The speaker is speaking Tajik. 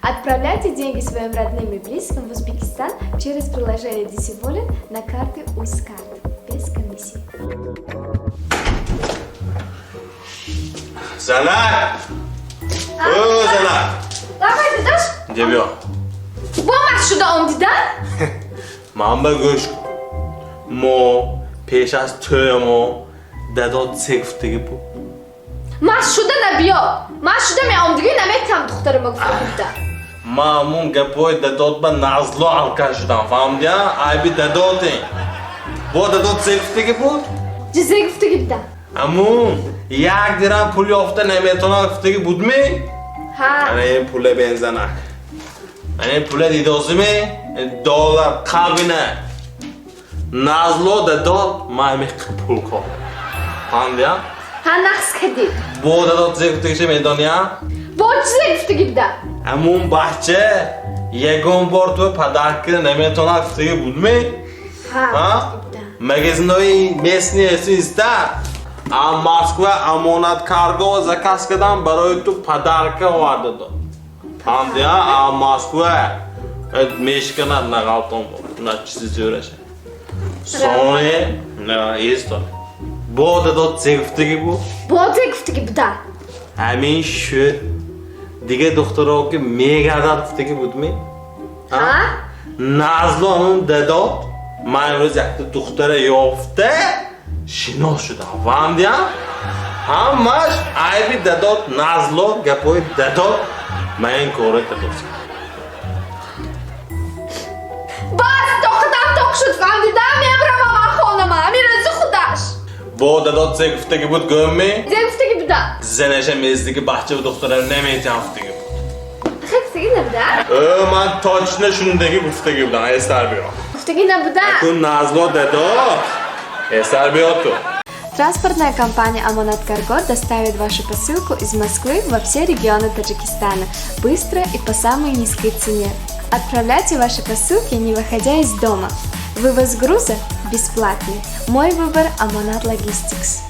Отправляйте деньги своим родным и близким в Узбекистан через приложение DC Wallet на карты Узкарт без комиссии. Занак! О, занак! Давай, дадаш. Инҷа биё. Бо маст шуда омдида? Ман ба гӯш кун. Мо пеш аз тӯя мо дадот се гуфтагӣ буд. Маст шуда набиё. Маст шуда меомдигӣ, наметам духтарама гуфта буда. Ман ҳамун гапҳои дадот ба назло алкаш шудам, фаҳмидия? Айби дадотем. Бо дадот се гуфтагӣ буд? Ҷизе гуфтагӣ буда. Ҳамун як дирам пул ёфта наметавонад гуфтагӣ будме? Ҳа. Ана ин пула бензанак. Ана ин пула дидозиме? Доллар қабина. Назло дадот ман ҳамин пул кор. Фаҳмидия? Ҳа, нақс кардӣ. Бо дадот чизе гуфтагиша медония? Бо чизе гуфтагӣ буда. Ҳамун бача ягон бор ту падарка наметавонад гуфтагӣ будме? Ҳа. Ҳа? Магазинҳои местный иста. А Москва Амонат Карго заказ кардам, барои ту подарка оварда дод. Фаҳмидия? А Москва мешиканад, нағалтон, на чизи зӯраша. Соне на исто. Бо дадот се гуфтагӣ буд? Бо зе гуфтагӣ буда. Ҳамин шуд. Дига духтаро ки мегардад гуфтагӣ будми? Ҳа? Назло ҳамун дадот ман имрӯз якта духтара ёфта шинос шудам. Фаҳмидия? Ҳамаш айби дадот, назло, гапҳои дадот, ман ин корро кардосам. Бас, тоқатам тоқ шуд, фаҳмида? Мебарамам ман хонама. Ҳамин рӯзи худаш. Бо дадот се гуфтагӣ буд, гӯмми? Зе гуфтагӣ буда. Занаша мездиги бача духтара наметиҳам гуфтагӣ буд. Хе, гуфтагӣ набуда? Э, ман точно шундагӣ гуфтагӣ будам, эстар биё. Гуфтагӣ набуда. Акун назло дадот. Эстар биё ту. Транспортная компания «Амонат Карго» доставит вашу посылку из Москвы во все регионы Таджикистана быстро и по самой низкой цене. Отправляйте ваши посылки, не выходя из дома. Вывоз груза бесплатный. Мой выбор – «Амонат Логистикс».